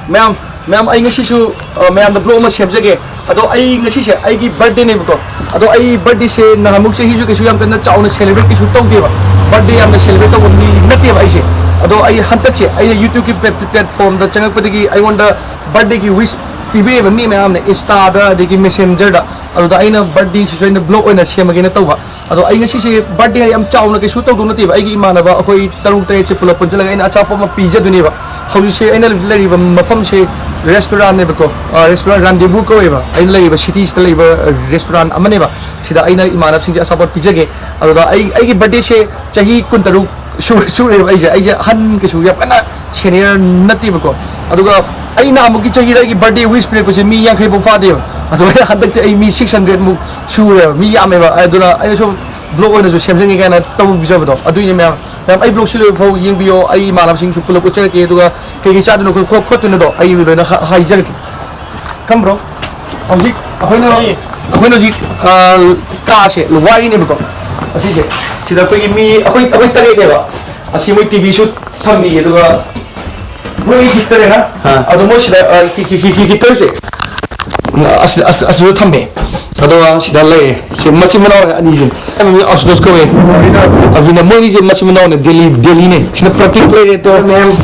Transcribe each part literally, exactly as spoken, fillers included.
ꯃꯌꯥꯝ, ꯃꯌꯥꯝ, ꯑꯩ ꯉꯁꯤꯁꯨ, ꯑ, ꯃꯌꯥꯝꯗ vlog ꯑꯃ ꯁꯦꯝꯖꯒꯦ꯫ ꯑꯗꯣ ꯑꯩ ꯉꯁꯤꯁꯦ ꯑꯩꯒꯤ birthdayꯅꯦꯕꯀꯣ꯫ ꯑꯗꯣ ꯑꯩ birthdayꯁꯦ ꯅꯍꯥꯟꯃꯨꯛ ꯆꯍꯤꯁꯨ ꯀꯩꯁꯨ ꯌꯥꯝ ꯀꯟꯅ ꯆꯥꯎꯅ celebrate ꯀꯩꯁꯨ ꯇꯧꯗꯦꯕ꯫ Birthday ꯌꯥꯝꯅ celebrate ꯇꯧꯕ ꯃꯤ ꯅꯠꯇꯦꯕ ꯑꯩꯁꯦ꯫ ꯑꯗꯣ ꯑꯩ ꯍꯟꯗꯛꯁꯦ ꯑꯩꯅ YouTubeꯀꯤ plat-, platformꯗ ꯆꯪꯉꯛꯄꯗꯒꯤ ꯑꯩꯉꯣꯟꯗ birthdayꯒꯤ wish ꯄꯤꯕꯤꯔꯛꯏꯕ ꯃꯤ ꯃꯌꯥꯝꯅ Instaꯗ, ꯑꯗꯒꯤ Messengerꯗ, ꯑꯗꯨꯗ ꯑꯩꯅ birthdayꯁꯤꯁꯨ ꯑꯩꯅ vlog ꯑꯣꯏꯅ ꯁꯦꯝꯃꯒꯦꯅ ꯇꯧꯕ꯫ ꯑꯗꯣ ꯑꯩ ꯉꯁꯤꯁꯦ birthday ꯌꯥꯝ ꯆꯥꯎꯅ ꯀꯩꯁꯨ ꯇꯧꯗꯧ ꯅꯠꯇꯦꯕ꯫ ꯑꯩꯒꯤ ꯏꯃꯥꯟꯅꯕ ꯑꯩꯈꯣꯏ ꯇꯔꯨꯛ ꯇꯔꯦꯠꯁꯦ ꯄꯨꯂꯞ ꯄꯨꯟꯁꯤꯜꯂꯒ ꯑꯩꯅ ꯑꯆꯥꯄꯣꯠ ꯑꯃ ꯄꯤꯖꯗꯣꯏꯅꯦꯕ꯫ ꯍꯧꯖꯤꯛꯁꯦ ꯑꯩꯅ ꯂꯩꯔꯤꯕ ꯃꯐꯝꯁꯦ restaurantꯅꯦꯕꯀꯣ꯫ ꯑ, restaurant Rendezvous ꯀꯧꯋꯦꯕ꯫ ꯑꯩꯅ ꯂꯩꯔꯤꯕ cityꯁꯤꯗ ꯂꯩꯕ restaurant ꯑꯃꯅꯦꯕ꯫ ꯁꯤꯗ ꯑꯩꯅ ꯏꯃꯥꯟꯅꯕꯁꯤꯡꯁꯦ ꯑꯆꯥꯄꯣꯠ ꯄꯤꯖꯒꯦ꯫ ꯑꯗꯨꯗ ꯑꯩ, ꯑꯩꯒꯤ birthdayꯁꯦ ꯆꯍꯤ ꯀꯨꯟꯇꯔꯨꯛ ꯁꯨ-, ꯁꯨꯔꯦꯕ ꯑꯩꯁꯦ꯫ ꯑꯩꯁꯦ ꯑꯍꯟ ꯀꯩꯁꯨ ꯌꯥꯝ ꯀꯟꯅ senior ꯅꯠꯇꯦꯕꯀꯣ꯫ ꯑꯗꯨꯒ ꯑꯩ ꯅꯍꯥꯟꯃꯨꯛꯀꯤ ꯆꯍꯤꯗ ꯑꯩꯒꯤ birthday wish ꯄꯤꯔꯛꯄꯁꯦ ꯃꯤ ꯌꯥꯡꯈꯩ ꯐꯥꯎ ꯐꯥꯗꯦꯕ꯫ ꯑꯗꯣ ꯑꯩ ꯍꯟꯗꯛꯇꯤ ꯑꯩ ꯃꯤ six hundred ꯃꯨꯛ ꯁꯨꯔꯦꯕ꯫ ꯃꯤ ꯌꯥꯝꯃꯦꯕ꯫ ꯑꯗꯨꯅ ꯑꯩꯅ ꯁꯨꯝ vlog ꯑꯣꯏꯅꯁꯨ ꯁꯦꯝꯖꯟꯒꯦ ꯀꯥꯏꯅ ꯇꯧꯖꯕꯗꯣ ꯑꯗꯨꯏꯅꯦ ꯃꯌꯥꯝ꯫ ꯃꯌꯥꯝ ꯑꯩ vlogꯁꯤ ꯂꯣꯏꯕ ꯐꯥꯎ ꯌꯦꯡꯕꯤꯌꯣ꯫ ꯑꯩ ꯏꯃꯥꯟꯅꯕꯁꯤꯡꯁꯨ ꯄꯨꯂꯞ ꯎꯠꯆꯔꯛꯀꯦ꯫ ꯑꯗꯨꯒ ꯀꯩꯀꯩ ꯆꯥꯗꯣꯏꯅꯣ, ꯑꯩꯈꯣꯏ ꯈꯣꯠ-, ꯈꯣꯠꯇꯣꯏꯅꯣꯗꯣ ꯑꯩ ꯂꯣꯏꯅ ꯍꯥ-, ꯍꯥꯏꯖꯔꯛꯀꯦ꯫ ꯈꯪꯕ꯭ꯔꯣ? ꯍꯧꯖꯤꯛ ꯑꯩꯈꯣꯏꯅ, ꯑꯩꯈꯣꯏꯅ ꯍꯧꯖꯤꯛ, ꯑ, ꯀꯥꯁꯦ ꯋꯥꯏꯔꯤꯅꯦꯕꯀꯣ꯫ ꯑꯁꯤꯁꯦ, ꯁꯤꯗ ꯑꯩꯈꯣꯏꯒꯤ ꯃꯤ, ꯑꯩꯈꯣꯏ, ꯑꯩꯈꯣꯏ ꯇꯔꯦꯠꯅꯦꯕ꯫ ꯑꯁꯤ ꯃꯣꯏ TVꯁꯨ ꯊꯝꯕꯤꯌꯦ, ꯑꯗꯨꯒ ꯃꯣꯏ heaterꯅꯦꯅ, ꯑꯥ꯫ ꯑꯗꯣ ꯃꯣꯏ ꯁꯤꯗ, ꯑ, ꯍꯤ-, ꯍꯤ-, ꯍꯤ-, heaterꯁꯦ ꯑꯁ-, ꯑꯁ-, ꯑꯁꯤꯗ ꯊꯝꯃꯦ꯫ ꯑꯗꯨꯒ ꯁꯤꯗ ꯂꯩꯔꯦ꯫ ꯁꯤ ꯃꯆꯤꯟ ꯃꯅꯥꯎꯅꯦ ꯑꯅꯤꯁꯦ꯫ ꯑꯁꯨꯇꯣꯁ ꯀꯧꯋꯦ꯫ ꯑꯕꯤꯅ, ꯃꯣꯏ ꯑꯅꯤꯁꯦ ꯃꯆꯤꯟ ꯃꯅꯥꯎꯅꯦ, ꯗꯦꯜꯂꯤ, ꯗꯦꯜꯂꯤꯅꯦ꯫ ꯁꯤꯅ ꯄ꯭ꯔꯇꯤꯛ ꯂꯩꯔꯦ, ꯇꯣ꯫ ꯃꯦꯝ꯫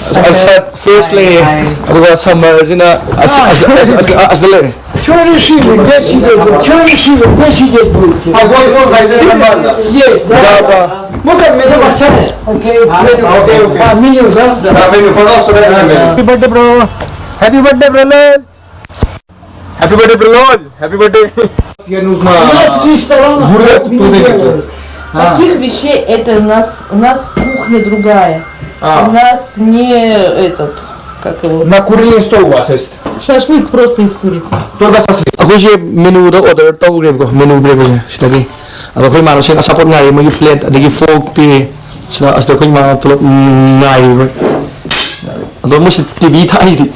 ꯑꯁ-, ꯑꯁ-, ꯐ꯭ꯔꯦꯁ ꯂꯩꯔꯦ꯫ ꯑꯗꯨꯒ ꯁꯝꯃꯔꯁꯤꯅ ꯑꯁ-, ꯑꯁ-, ꯑꯁ-, ꯑꯁ-, ꯑꯁ-, ꯑꯁꯤꯗ ꯂꯩꯔꯦ꯫ Что решили? Где сидеть? Что решили? Где сидеть будете? А вот, вот, здесь нормально. Здесь, да? Да, да. Можно меню вообще? Окей, меню. Окей, окей. А, меню, да? Да, меню, пожалуйста, дайте меню. Happy birthday, bro. Happy birthday, bro. Happy birthday, bro. Happy birthday. Тебе нужно. У нас ресторан. Бургер тут не делают. А. Таких вещей это у нас, у нас кухня другая. А. У нас не этот, как его. На курильный стол у вас есть. Шашлык просто из курицы. Только шашлык. ꯑꯩꯈꯣꯏꯁꯦ ꯃꯦꯅꯨꯗ ꯑꯣꯔꯗꯔ ꯇꯧꯈ꯭ꯔꯦꯕꯀꯣ, ꯃꯦꯅꯨ ꯄꯤꯔꯛꯄꯁꯦ ꯁꯤꯗꯒꯤ꯫ ꯑꯗꯣ ꯑꯩꯈꯣꯏ ꯏꯃꯥꯟꯅꯕꯁꯤꯡ ꯑꯆꯥꯄꯣꯠ ꯉꯥꯏꯔꯤ, ꯃꯣꯏꯒꯤ ꯄ꯭ꯂꯦꯠ ꯑꯗꯒꯤ ꯐꯣꯔꯛ ꯄꯤꯔꯦ꯫ ꯁꯤꯗ ꯑꯁꯤꯗ ꯑꯩꯈꯣꯏ ꯏꯃꯥꯟꯅꯕ ꯄꯨꯂꯞ ꯉꯥꯏꯔꯤꯕ꯫ ꯑꯗꯣ ꯃꯣꯏꯁꯤ ꯇꯤ ꯚꯤ ꯊꯥꯛꯏꯁꯤꯗꯤ꯫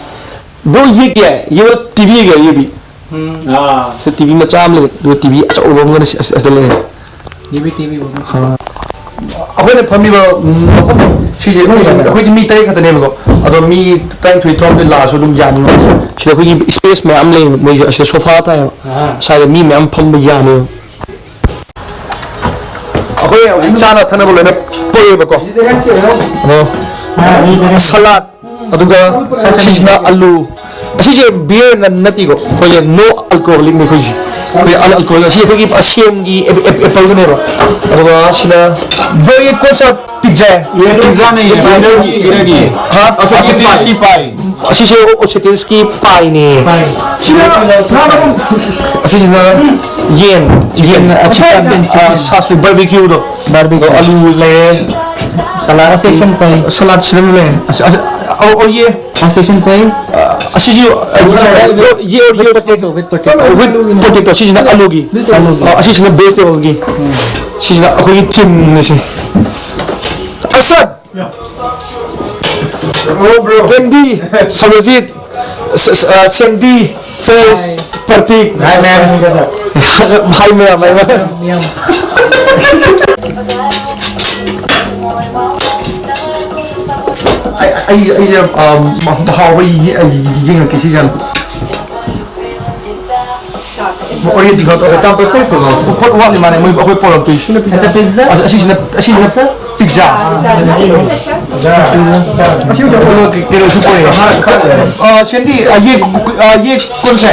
Bro, ये क्या है? ये वाला टीवी है क्या, ये भी? हाँ। ꯁꯤ ꯇꯤ ꯚꯤ ꯃꯆꯥ ꯑꯃ ꯂꯩ, ꯑꯗꯨꯒ ꯇꯤ ꯚꯤ ꯑꯆꯧꯕ ꯑꯃꯒꯅ ꯁꯤ-, ꯑꯁꯤ-, ꯑꯁꯤꯗ ꯂꯩꯔꯦ꯫ ꯇꯤ ꯚꯤ, ꯇꯤ ꯚꯤ ꯑꯣꯏꯕ꯫ ꯑꯥ꯫ ꯑꯩꯈꯣꯏꯅ ꯐꯝꯃꯤꯕ ꯃꯐꯝ ꯁꯤꯁꯦ ꯑꯩꯈꯣꯏ, ꯑꯩꯈꯣꯏꯗꯤ ꯃꯤ ꯇꯔꯦꯠ ꯈꯛꯇꯅꯦꯕꯀꯣ꯫ ꯑꯗꯣ ꯃꯤ ꯇꯔꯥꯅꯤꯊꯣꯏ, ꯇꯔꯥꯍꯨꯝꯗꯣꯏ ꯂꯥꯛꯑꯁꯨ ꯑꯗꯨꯝ ꯌꯥꯅꯤ꯫ ꯁꯤꯗ ꯑꯩꯈꯣꯏꯒꯤ space ꯃꯌꯥꯝ ꯂꯩ꯫ ꯃꯣꯏꯁꯦ ꯑꯁꯤꯗ sofa ꯊꯥꯏꯌꯦꯕ꯫ ꯑꯥ꯫ ꯁ꯭ꯋꯥꯏꯗ ꯃꯤ ꯃꯌꯥꯝ ꯐꯝꯕ ꯌꯥꯅꯤ꯫ ꯑꯩꯈꯣꯏ ꯍꯧꯖꯤꯛ ꯆꯥꯅ ꯊꯛꯅꯕ ꯂꯣꯏꯅ ꯄꯨꯔꯛꯑꯦꯕꯀꯣ꯫ ꯑꯗꯣ salad, ꯑꯗꯨꯒ ꯁꯤꯁꯤꯅ ꯑꯂꯨ꯫ ꯑꯁꯤꯁꯦ beer ꯅ ꯅꯠꯇꯦꯀꯣ, ꯑꯩꯈꯣꯏꯁꯦ no alcoholic ꯅꯤ ꯑꯩꯈꯣꯏꯁꯦ꯫ ꯑꯩꯈꯣꯏ al-, alcohol, ꯑꯁꯤ ꯑꯩꯈꯣꯏꯒꯤ ꯑꯁꯦꯝꯒꯤ ꯑꯦꯞ-, ꯑꯦꯞ-, apple ꯗꯨꯅꯦꯕ꯫ ꯑꯗꯨꯒ ꯁꯤꯅ ꯕ꯭ꯔꯣꯒꯤ ꯀꯣꯟ ꯁꯥ pizza꯫ Pizza ꯅꯦ, winner ꯒꯤ, winner ꯒꯤ꯫ ꯍꯥ? ꯑꯁꯤꯒꯤ ꯄꯥꯏ꯫ ꯑꯁꯤꯁꯦ ꯑꯣꯁꯦꯇꯤꯟꯁꯀꯤ ꯄꯥꯏꯅꯦ꯫ ꯁꯤꯅ ꯉꯥ ꯃꯔꯨꯝ꯫ ꯑꯁꯤꯁꯤꯅ ꯌꯦꯟ, ꯌꯦꯟ, chicken, ꯑ, ꯁꯥꯁꯇꯤ barbecue ꯗꯣ꯫ Barbecue꯫ ꯑꯗꯣ ꯑꯂꯨ ꯂꯩꯔꯦ꯫ Salad section ꯄꯥꯏ꯫ Salad ꯁꯤꯗ ꯂꯩꯔꯦ꯫ ꯑꯁ, ꯑꯁ, ꯑꯧ, ꯑꯧ, ꯌꯦ꯫ Section ꯄꯥꯏ꯫ ꯑ, ꯑꯁꯤꯁꯨ, ꯑ, ꯌꯦ, ꯌꯦ꯫ With potato, with potato꯫ With potato, ꯁꯤꯁꯤꯅ ꯑꯂꯨꯒꯤ꯫ ꯑꯂꯨꯒꯤ꯫ ꯑ, ꯑꯁꯤꯁꯤꯅ vegetable ꯒꯤ꯫ ꯁꯤꯁꯤꯅ ꯑꯩꯈꯣꯏꯒꯤ team ꯅꯤ ꯁꯤ꯫ ꯑꯁꯠ! ꯀꯦꯟꯗꯤ, ꯁꯃꯔꯖꯤꯠ, ꯁ-, ꯁ-, ꯑ, ꯁꯦꯟꯗꯤ, fresh, ꯄ꯭ꯔꯇꯤꯛ꯫ Hi, ma'am꯫ Hi, ma'am, hi, ma'am꯫ ꯑꯩ, ꯑꯩ, ꯑꯩꯁꯦ, ꯑ, ꯃ-, ꯃꯍꯥꯎ ꯑꯩ ꯌꯦ-, ꯑꯩ ꯌꯦꯡꯉꯛꯀꯦ ꯁꯤꯁꯦ ꯌꯥꯝ꯫ Oriental ꯈꯛꯇ ꯑꯣꯏ ꯇꯥꯡ ꯇꯔꯨꯛ ꯇꯔꯦꯠ ꯄꯨꯔꯛꯑꯣ꯫ ꯄꯣꯠ ꯋꯥꯠꯂꯤ ꯃꯥꯅꯦ, ꯃꯣꯏ ꯑꯩꯈꯣꯏ ꯄꯣꯔꯛꯇꯣꯏ ꯁꯤꯅ pizza꯫ ꯑꯁ-, ꯑꯁꯤꯁꯤꯅ, ꯑꯁꯤꯁꯤꯅ pizza꯫ ꯑꯁꯤ ꯍꯧꯖꯤꯛ ꯑꯩꯈꯣꯏ ꯀꯩꯅꯣꯁꯨ ꯄꯨꯔꯛꯑꯦ꯫ ꯑ, ꯁꯦꯟꯗꯤ, ꯑ, ꯌꯦ, ꯑ, ꯌꯦ ꯀꯣꯟꯁꯦ?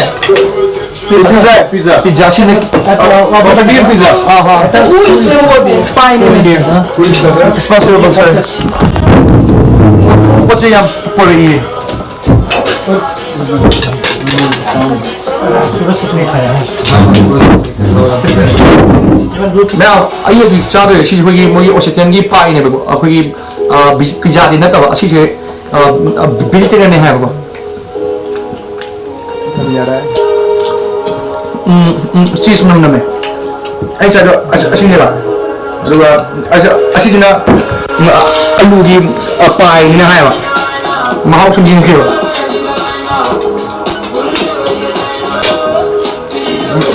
Pizza, pizza꯫ Pizza, ꯁꯤꯅ, ꯑ, ꯄꯤꯕꯤꯌꯨ pizza꯫ ꯑ, ꯍ꯫ ꯄꯥꯏꯅꯦ꯫ Thank you꯫ Responsible sir꯫ ꯄꯣꯠ ꯆꯩ ꯌꯥꯝ ꯄꯨꯔꯛꯏꯌꯦ꯫ ꯃꯌꯥꯝ, ꯑꯩ ꯍꯧꯖꯤꯛ ꯆꯥꯗꯣꯏꯁꯦ ꯁꯤꯁꯦ ꯑꯩꯈꯣꯏꯒꯤ, ꯃꯣꯏꯒꯤ ꯑꯣꯁꯦꯇꯤꯌꯟꯒꯤ ꯄꯥꯏꯅꯦꯕꯀꯣ, ꯑꯩꯈꯣꯏꯒꯤ, ꯑ, ꯄꯤꯖ-, ꯄꯤꯖꯥꯗꯤ ꯅꯠꯇꯕ, ꯑꯁꯤꯁꯦ, ꯑ, ꯑ, vegetarian ꯅꯦ ꯍꯥꯏꯕꯀꯣ꯫ ꯌꯥꯔꯦ꯫ ꯎꯝ, ꯎꯝ, cheese ꯅꯝ ꯅꯝꯃꯦ꯫ ꯑꯩ ꯉꯁꯥꯏꯗꯣ ꯑꯁ-, ꯑꯁꯤꯅꯦꯕ꯫ ꯑꯗꯨꯒ ꯑꯁ-, ꯑꯁꯤꯁꯤꯅ, ꯎꯝ, ꯑ-, ꯑꯂꯨꯒꯤ, ꯑ, ꯄꯥꯏꯅꯤꯅ ꯍꯥꯏꯕ꯫ ꯃꯍꯥꯎ ꯁꯨꯝ ꯌꯦꯡꯉꯛꯀꯦꯕ꯫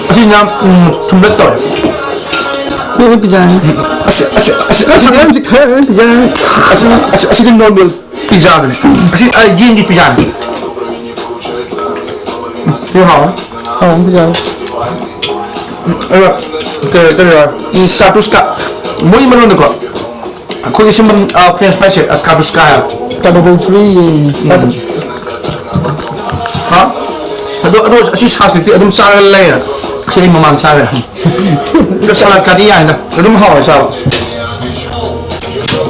ꯑꯁꯤꯁꯤꯅ, ꯎꯝ, ꯊꯨꯝꯂꯞ ꯇꯧꯋꯦ꯫ ꯑꯩꯅ ꯄꯤꯖꯔꯅꯤ꯫ ꯑꯁꯤ, ꯑꯁꯤ, ꯑꯁꯤ, ꯑꯁꯤꯗꯤ, ꯈꯔ ꯍꯧꯖꯤꯛ ꯊꯥꯔꯛꯑꯒ ꯄꯤꯖꯔꯅꯤ꯫ ꯑꯁꯤ, ꯑꯁꯤ, ꯑꯁꯤꯗꯤ ꯅꯣꯔꯃꯦꯜ ꯄꯤꯖꯥꯗꯨꯅꯤ꯫ ꯑꯁꯤ, ꯑ, ꯌꯦꯟꯒꯤ ꯄꯤꯖꯥꯅꯤ꯫ ꯁꯤ ꯍꯥꯎꯔꯦ꯫ ꯍꯥꯎꯔꯦ, ꯄꯤꯖꯔꯦ꯫ ꯑꯗꯨꯒ, ꯀꯩ, ꯀꯩ, ꯎꯝ, ꯀꯥꯇꯨꯁꯀꯥ꯫ ꯃꯣꯏ ꯃꯔꯣꯟꯗꯀꯣ, ꯑꯩꯈꯣꯏꯒꯤ ꯁꯨꯝꯕ, ꯑ, French fries ꯁꯦ, ꯑ, ꯀꯥꯇꯨꯁꯀꯥ ꯍꯥꯏꯕ꯫ Category three꯫ ꯎꯝ꯫ ꯍꯥ? ꯑꯗꯣ, ꯑꯗꯣ ꯑꯁꯤ ꯁꯥꯁꯇꯤ ꯑꯗꯨꯝ ꯆꯥꯔꯒ ꯂꯩꯔꯦ꯫ ꯁꯤ ꯑꯩ ꯃꯃꯥꯡ ꯆꯥꯈ꯭ꯔꯦ꯫ ꯑꯗꯣ ꯁꯂꯥꯗ ꯀꯥꯗꯤ ꯌꯥꯏꯗ꯫ ꯑꯗꯨꯝ ꯍꯥꯎꯋꯦ ꯆꯥꯕ꯫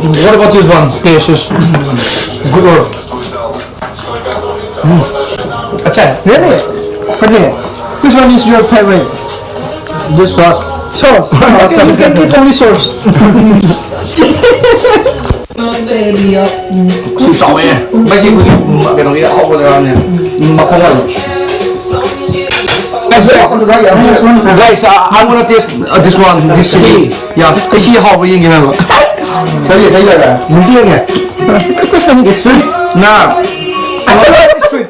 What about this one? Taste is good or? Mm. Acha. Really? Really? Which one is your favorite? This sauce. Sauce. Okay, you can eat only sauce. ꯁꯤ ꯆꯥꯎꯋꯦ꯫ ꯃꯁꯤ ꯑꯩꯈꯣꯏꯒꯤ, ꯎꯝ, ꯀꯩꯅꯣꯒꯤ ꯑꯍꯥꯎꯕ ꯖꯒꯥꯅꯦ꯫ ꯎꯝ, ꯃꯈꯣꯡ ꯑꯣꯏꯅ꯫ Guys, uh, I wanna taste, uh, this one, this chili. Yeah, ꯑꯩ ꯁꯤ ꯍꯥꯎꯕ ꯌꯦꯡꯒꯦ ꯍꯥꯏꯕ꯫ ꯆꯍꯤ, ꯆꯍꯤ ꯀꯌꯥ? ꯅꯨꯡꯇꯤ ꯌꯦꯡꯉꯦ꯫ It's sweet. ꯅꯥ꯫ It's sweet.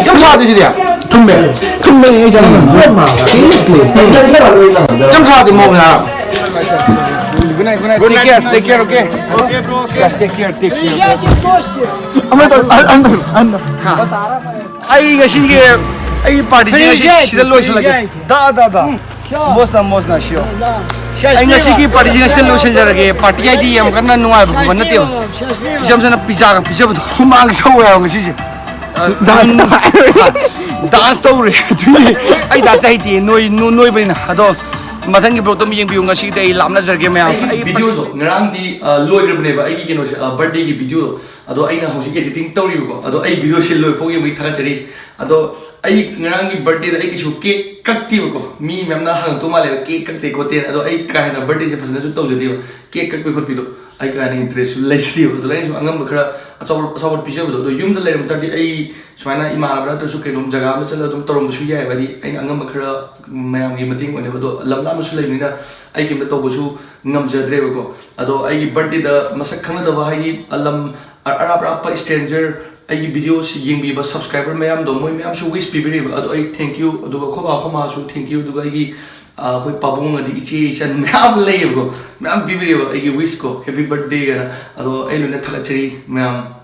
ꯌꯥꯝ ꯁꯥꯗꯦ ꯁꯤꯗꯤ꯫ ꯊꯨꯝꯃꯦ꯫ ꯊꯨꯝꯃꯦ, ꯑꯩ ꯆꯥꯅꯤꯡꯉꯦ꯫ ꯌꯥꯝ ꯁꯥꯗꯦ ꯃꯑꯣꯡ ꯌꯥꯝ꯫ Good night, good night. Take care, take care, okay? Okay, bro, okay. Yeah, take care, take care. Приезжайте в гости. ꯑꯃ ꯇꯧ-, ꯑ-, ꯑ-, ꯑ-, ꯑ-, ꯑ-, ꯑꯩ ꯉꯁꯤꯒꯤ ꯑꯩꯒꯤ ꯄꯥꯔꯇꯤꯁꯤ ꯉꯁꯤ ꯁꯤꯗ ꯂꯣꯏꯁꯤꯜꯂꯒꯦ꯫ ꯗꯥ, ꯗꯥ, ꯗꯥ꯫ ꯃꯣꯁꯅ, ꯃꯣꯁꯅ, ꯁꯤꯌꯣ꯫ ꯑꯩ ꯉꯁꯤꯒꯤ ꯄꯥꯔꯇꯤꯁꯤ ꯉꯁꯤ ꯂꯣꯏꯁꯤꯟꯖꯔꯒꯦ꯫ ꯄꯥꯔꯇꯤ ꯍꯥꯏꯗꯤ ꯌꯥꯝ ꯀꯟꯅ ꯅꯨꯡꯉꯥꯏꯕ ꯈꯣꯠꯄ ꯅꯠꯇꯦꯕ꯫ ꯏꯆꯝ ꯆꯝꯅ ꯄꯤꯖꯥꯒ ꯄꯤꯖꯕꯗꯣ ꯍꯨꯃꯥꯡ ꯁꯧꯋꯦ ꯍꯥꯏꯕ ꯉꯁꯤꯁꯦ꯫ ꯗꯥꯟꯁ ꯇꯧꯔꯦ꯫ ꯗꯥꯟꯁ ꯇꯧꯔꯦ꯫ ꯑꯗꯨꯒꯤ ꯑꯩ ꯗꯥꯟꯁ ꯍꯩꯇꯦ, ꯅꯣꯏ-, ꯅꯣ-, ꯅꯣꯏꯕꯅꯤꯅ꯫ ꯑꯗꯣ ꯃꯊꯪꯒꯤ ꯕ꯭ꯂꯣꯛꯇ ꯑꯃꯨꯛ ꯌꯦꯡꯕꯤꯌꯨ꯫ ꯉꯁꯤꯒꯤꯗꯤ ꯑꯩ ꯂꯥꯞꯅꯖꯔꯒꯦ ꯃꯌꯥꯝ꯫ ꯑꯩꯒꯤ ꯑꯩ ꯚꯤꯗꯤꯑꯣꯗꯣ ꯉꯔꯥꯡꯗꯤ, ꯑ, ꯂꯣꯏꯈ꯭ꯔꯕꯅꯦꯕ, ꯑꯩꯒꯤ ꯀꯩꯅꯣꯁꯦ, ꯑ, ꯕꯥꯔꯗꯦꯒꯤ ꯚꯤꯗꯤꯑꯣꯗꯣ꯫ ꯑꯗꯣ ꯑꯩꯅ ꯍꯧꯖꯤꯛ ꯑꯦꯗꯤꯇꯤꯡ ꯇꯧꯔꯤꯕꯀꯣ꯫ ꯑꯗꯣ ꯑꯩ ꯚꯤꯗꯤꯑꯣꯁꯤ ꯂꯣꯏꯐꯥꯎ ꯌꯦꯡꯕꯒꯤ ꯊꯥꯒꯠꯆꯔꯤ꯫ ꯑꯗꯣ ꯑꯩ ꯉꯔꯥꯡꯒꯤ ꯕꯥꯔꯗꯦꯗ ꯑꯩ ꯀꯩꯁꯨ ꯀꯦꯛ ꯀꯛꯇꯦꯕꯀꯣ꯫ ꯃꯤ ꯃꯌꯥꯝꯅ ꯍꯪꯉꯛꯇꯧ ꯃꯥꯜꯂꯦꯕ, "ꯀꯦꯛ ꯀꯛꯇꯦ ꯈꯣꯠꯇꯦꯅ?" ꯑꯗꯣ ꯑꯩ ꯀꯥ ꯍꯦꯟꯅ ꯕꯥꯔꯗꯦꯁꯦ ꯐꯖꯅꯁꯨ ꯇꯧꯖꯗꯦꯕ꯫ ꯀꯦꯛ ꯀꯛꯄꯩ ꯈꯣꯠꯄꯤꯗꯣ ꯑꯩ ꯀꯥ ꯍꯦꯟꯅ ꯏꯟꯇꯔꯦꯁꯁꯨ ꯂꯩꯖꯗꯦꯕ꯫ ꯑꯗꯨꯅ ꯑꯩꯅꯁꯨ ꯑꯉꯝꯕ ꯈꯔ ꯑꯆꯥꯄꯣꯠ, ꯑꯆꯥꯄꯣꯠ ꯄꯤꯖꯕꯗꯣ꯫ ꯑꯗꯣ ꯌꯨꯝꯗ ꯂꯩꯔꯝ ꯇꯥꯔꯗꯤ ꯑꯩ ꯁꯨꯃꯥꯏꯅ ꯏꯃꯥꯟꯅꯕ ꯅꯠꯇ꯭ꯔꯁꯨ ꯀꯩꯅꯣꯝ ꯖꯒꯥ ꯑꯃꯗ ꯆꯠꯂꯒ ꯑꯗꯨꯝ ꯇꯧꯔꯝꯕꯁꯨ ꯌꯥꯏꯑꯕ꯫ ꯍꯥꯏꯗꯤ ꯑꯩꯅ ꯑꯉꯝꯕ ꯈꯔ ꯃꯌꯥꯝꯒꯤ ꯃꯇꯦꯡ ꯑꯣꯏꯅꯕ꯫ ꯑꯗꯣ ꯂꯝ ꯂꯥꯞꯅꯁꯨ ꯂꯩꯕꯅꯤꯅ ꯑꯩ ꯀꯩꯝꯇ ꯇꯧꯕꯁꯨ ꯉꯝꯖꯗ꯭ꯔꯦꯕꯀꯣ꯫ ꯑꯗꯣ ꯑꯩꯒꯤ ꯕꯥꯔꯗꯦꯗ ꯃꯁꯛ ꯈꯪꯅꯗꯕ, ꯍꯥꯏꯗꯤ, ꯂꯝ ꯑꯔꯥꯞ ꯑꯔꯥꯞꯄ ꯏꯁꯇ꯭ꯔꯦꯟꯖꯔ, ꯑꯩꯒꯤ ꯚꯤꯗꯤꯑꯣꯁꯤ ꯌꯦꯡꯕꯤꯕ ꯁꯕꯁꯀ꯭ꯔꯥꯏꯕꯔ ꯃꯌꯥꯝꯗꯣ, ꯃꯣꯏ ꯃꯌꯥꯝꯁꯨ ꯋꯤꯁ ꯄꯤꯕꯤꯔꯤꯕ꯫ ꯑꯗꯣ ꯑꯩ thank you꯫ ꯑꯗꯨꯒ ꯑꯩꯈꯣꯏ ꯕꯥ ꯑꯩꯈꯣꯏ ꯃꯥꯁꯨ thank you꯫ ꯑꯗꯨꯒ ꯑꯩꯒꯤ ꯑꯩꯈꯣꯏ ꯄꯥꯕꯨꯡ ꯑꯗꯩ ꯏꯆꯦ ꯏꯆꯟ ꯃꯌꯥꯝ ꯂꯩꯌꯦꯕꯀꯣ, ꯃꯌꯥꯝ ꯄꯤꯕꯤꯔꯦꯕ ꯑꯩꯒꯤ ꯋꯤꯁꯀꯣ, ꯍꯦꯄꯤ ꯕꯔꯠꯗꯦ ꯀꯥꯏꯅ꯫ ꯑꯗꯣ ꯑꯩ ꯂꯣꯏꯅ ꯊꯥꯒꯠꯆꯔꯤ ꯃꯌꯥꯝ꯫